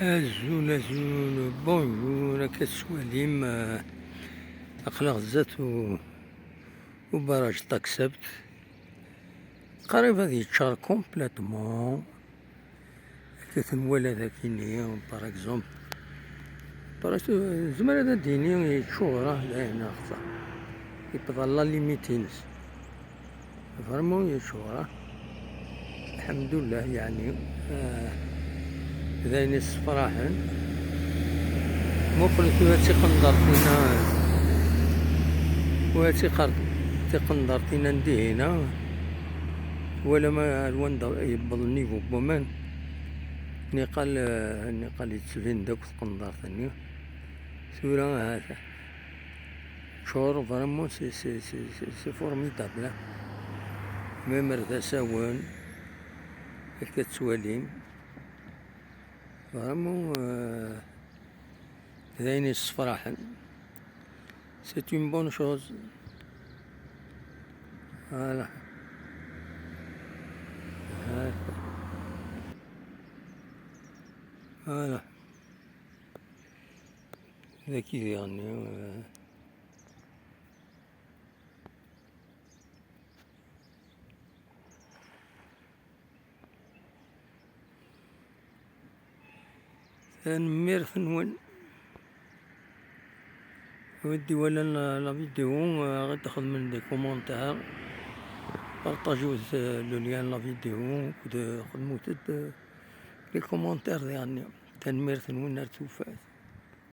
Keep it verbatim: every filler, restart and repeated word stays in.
Azul, azul, bonjour, akka tettwalim, eh, aql-aɣ zdat u-, ubaraj Taksabt. Qrib ad yeččar complètement. Akka tenwala dagini, par exemple. Par exemple, nezmer ad d-yini yeččur, ah, dayen, axeṣṣar. Yewweḍ la limite-ines. Vraiment yeččur, ah. Lḥemdullah, yeɛni, ah, d ayen issefraḥen. Muqel tura d tiqendert-inna, tura d tiqer-, tiqendert-inna n dihina. Wala ma ar wanda yewweḍ nnivu n waman. Niqal, eh, niqal yettbin-d akk tqendert-nni. Tura ahat ččur, vraiment, c'est, c'est, c'est, c'est, c'est formidable, hein. Même ar d asawen, akka tettwalim. Vraiment, euh, d ayen yessefraḥen. C'est une bonne chose. Voilà. Voilà. Voilà. Dagi diɣen, euh, Tanemmirt-nwen. Wid d-iwalan la, la vidéo, euh, ad xedmen des commentaires. Partagiwet, euh, le lien n la vidéo, akked, euh, xedmut-d, euh, les commentaires diɣen. Tanemmirt-nwen ar tufat.